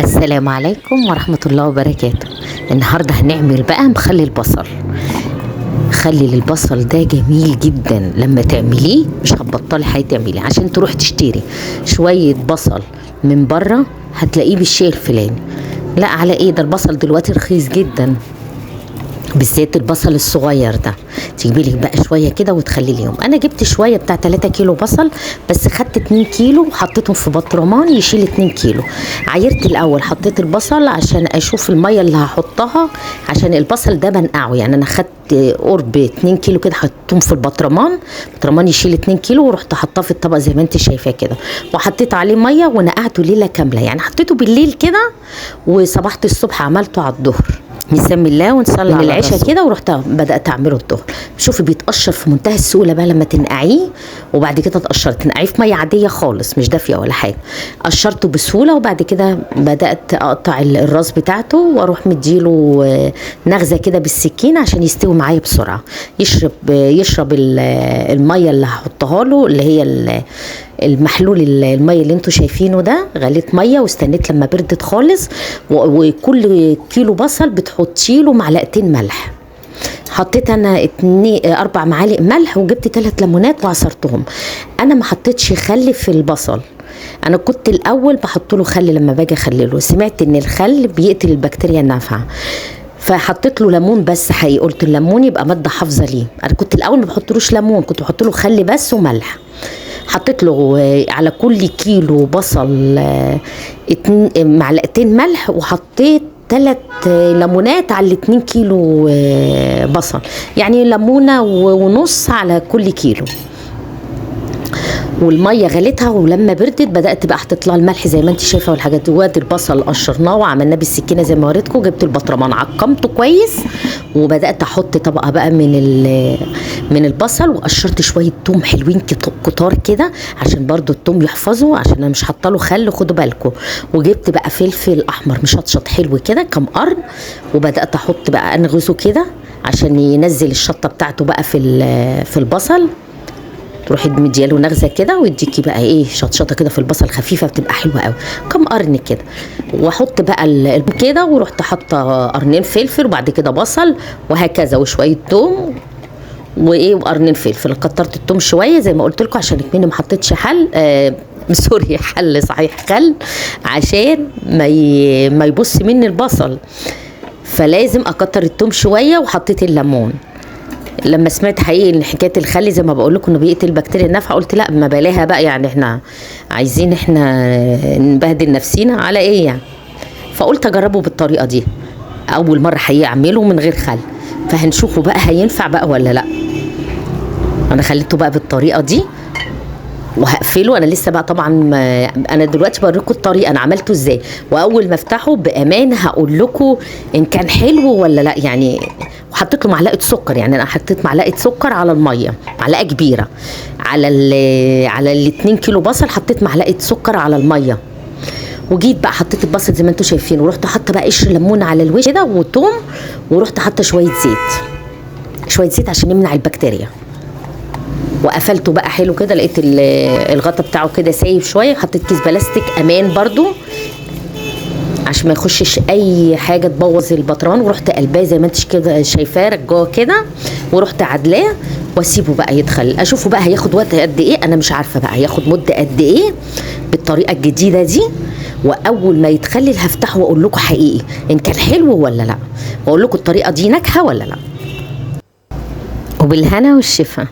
السلام عليكم ورحمة الله وبركاته. النهاردة هنعمل بقى مخلل البصل. مخلل البصل ده جميل جدا، لما تعمليه مش هتبطلي حاجة تعمليه. عشان تروح تشتري شوية بصل من بره هتلاقيه بالشيء الفلاني، لا على ايه ده، البصل دلوقتي رخيص جدا، بالذات البصل الصغير ده. تجيبي لك بقى شوية كده وتخلي اليوم. انا جبت شوية بتاع 3 كيلو بصل، بس خدت 2 كيلو وحطيتهم في بطرمان يشيل 2 كيلو. عايرت الاول، حطيت البصل عشان اشوف المية اللي هحطها، عشان البصل ده بنقعه. يعني انا خدت قرب 2 كيلو كده حطيتهم في البطرمان، بطرمان يشيل 2 كيلو، ورحت حطاه في الطبق زي ما انت شايفاه كده، وحطيت عليه مية ونقعته ليلة كاملة. يعني حطيته بالليل كده وصبحت الصبح عملته على الظهر. نسمي الله ونصلي على العشاء كده، ورحت بدات اعمله الظهر. شوفي بيتقشر في منتهى السهولة بقى لما تنقعيه، وبعد كده تقشر، تنقعيه في مية عادية خالص مش دافيه ولا حاجة. قشرته بسهولة، وبعد كده بدات اقطع الراس بتاعته واروح مديله نغزه كده بالسكينة عشان يستوي معايا بسرعة، يشرب المية اللي هحطها له، اللي هي المحلول المية اللي انتوا شايفينه ده. غليت مية واستنيت لما بردت خالص، وكل كيلو بصل بتحطي له معلقتين ملح. حطيت انا 4 معالق ملح، وجبت 3 ليمونات وعصرتهم. انا ما حطيتش خل في البصل، انا كنت الاول بحط له خل لما باجي اخلله، سمعت ان الخل بيقتل البكتيريا النافعة، فحطيت له ليمون بس. حقيقي قلت الليمون يبقى مادة حافظه ليه. انا كنت الاول ما بحطلوش ليمون، كنت بحط له خل بس وملح. حطيت له على كل كيلو بصل 2 معلقتين ملح، وحطيت 3 ليمونات على 2 كيلو بصل، يعني ليمونه ونص على كل كيلو. والمية غليتها، ولما بردت بدات بقى احط لها الملح زي ما انت شايفه والحاجات دي. وادي البصل قشرناه وعملناه بالسكينة زي ما وريتكم. جبت البطرمان عقمته كويس، وبدات احط طبقه بقى من البصل، وقشرت شوية توم حلوين كتار كده عشان برضو التوم يحفظه، عشان انا مش حاطه له خل، خدوا بالكم. وجبت بقى فلفل احمر مشطشط حلو كده كام قرن، وبدات احط بقى انغزه كده عشان ينزل الشطه بتاعته بقى في البصل. تروحي مدياله نغزه كده ويديكي بقى ايه شطشطه كده في البصل خفيفة، بتبقى حلوة قوي، كام قرن كده. واحط بقى كده، ورحت حاطه قرنين فلفل، وبعد كده بصل وهكذا، وشوية توم وايه وقرنين فلفل. كترت التوم شوية زي ما قلت لكم عشان كمان ما حطيتش حل sorry حل صحيح خل، عشان ما يبص مني البصل، فلازم اكتر التوم شوية. وحطيت الليمون. لما سمعت حقيقي ان حكاية الخل زي ما بقول لكم انه بيقتل البكتيريا النافعة، قلت لا ما بلاها بقى، يعني احنا عايزين احنا نبهدل نفسينا على ايه يعني. فقلت اجربه بالطريقة دي، اول مرة حقيقي اعمله من غير خل، فهنشوفه بقى هينفع بقى ولا لا. انا خليته بقى بالطريقة دي وهقفله. انا لسه بقى طبعا انا دلوقتي بوريكم الطريقة انا عملته ازاي، واول ما افتحه بامان هقول لكم ان كان حلو ولا لا يعني. وحطيت له معلقه سكر، يعني انا حطيت معلقه سكر على المية، معلقه كبيرة على ال 2 كيلو بصل، حطيت معلقه سكر على المية. وجيت بقى حطيت البصل زي ما انتم شايفين، ورحت حاطه بقى قشر ليمون على الوش كده وتوم، ورحت حاطه شوية زيت، شوية زيت عشان يمنع البكتيريا. وقفلته بقى حلو كده، لقيت الغطا بتاعه كده سايب شوية، حطيت كيس بلاستيك امان برضو عشان ما يخشش اي حاجة تبوظ البطران. ورحت قلباه زي ما انت كده شايفاه رجاه كده، ورحت عدلاه واسيبه بقى يدخل. اشوفه بقى هياخد وقت قد ايه، انا مش عارفه بقى هياخد مده قد ايه بالطريقة الجديدة دي. واول ما يتخلل هفتحه واقول لكم حقيقي ان كان حلو ولا لا، واقول لكم الطريقة دي ناجحة ولا لا. وبالهنا والشفا.